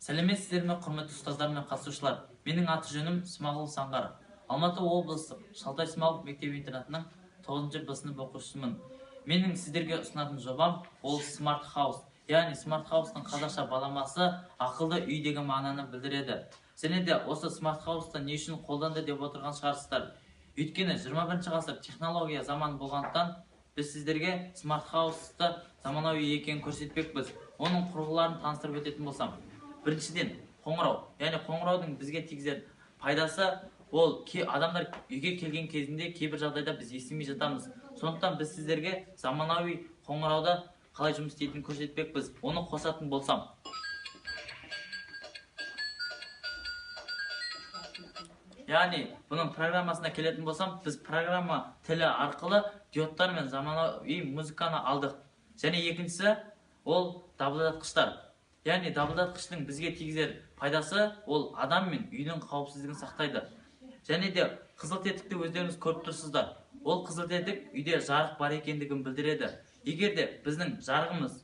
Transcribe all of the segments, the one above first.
Сәлеметсіздер ме, құрметті ұстаздар мен қатысушылар. Менің аты жөнім Смағұл Саңғар. Алматы облыстық Шалтай Смағұлов мектеп-интернатының 9 Б сынып оқушысымын. Менің сіздерге ұсынатын жобам ол Smart House. Яғни Smart House'тың қазақша баламасы ақылды үй деген мағынаны білдіреді. Және де осы Smart House'ты не үшін қолданды деп отырған шығарсыздар. Өйткені 21 ғасыр технология заманы болғандықтан біз сіздерге Smart House'ты заманауи екенін көрсетпекпіз. Оның құрылғыларын таныстырып өтетін болсам, біріншіден қоңырау. Яғни қоңыраудың бізге тигізер пайдасы ол адамдар үйге келген кезінде кейбір жағдайда біз естімей жатамыз. Сондықтан біз сіздерге заманауи қоңырауда қалай жұмыс істейтінін көрсетпекпіз. Оны қосатын болсам, яғни бұның программасына келетін болсам, біз программа тілі арқылы диодтар мен заманауи музыканы алдық. Және екіншісі ол дабылдатқыштар. Яғни дабылдатқыштың бізге тигізер пайдасы ол адам мен үйдің қауіпсіздігін сақтайды. Және де қызыл тетікті өздеріңіз көріп тұрсыздар. Ол қызыл тетік үйде жарық бар екендігін білдіреді. Егер де біздің жарығымыз,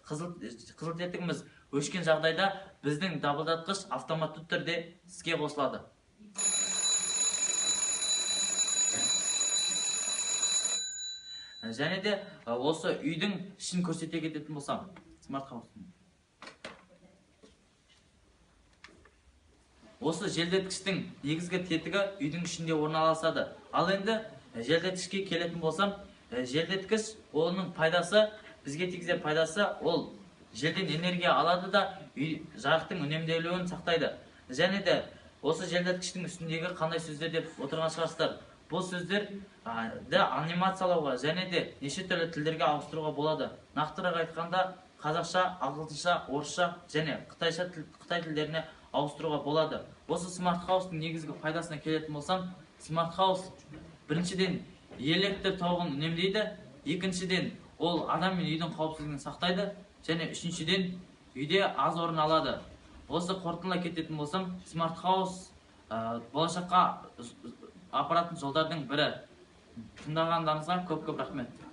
қызыл тетігіміз өшкен жағдайда біздің дабылдатқыш автоматты түрде іске қосылады. Және де осы үйдің ішін көрсете кететін болсам, Smart House. Осы желдеткіштің негізгі тетігі үйдің ішінде орналасады. Ал енді желдеткішке келетін болсам, желдеткіш оның пайдасы, бізге тигізер пайдасы ол желден энергия алады да үй жарықтың үнемделуін сақтайды. Және де осы желдеткіштің үстіндегі қандай сөздер деп отырған шығарсыздар. Бұл сөздерді анимациялауға және де неше түрлі тілдерге ауыстыруға болады. Нақтырақ айтқанда, қазақша, ағылшынша, орысша және қытай тілдеріне ауыстыруға болады. Осы Smart House'тың негізгі пайдасына келетін болсам, Smart House біріншіден электр тоғын үнемдейді, екіншіден ол адам мен үйдің қауіпсіздігін сақтайды, және үшіншіден үйде аз орын алады. Осы қорытындылай кететін болсам, Smart House болашаққа апаратын жолдардың бірі. Тыңдағандарыңызға көп-көп рахмет.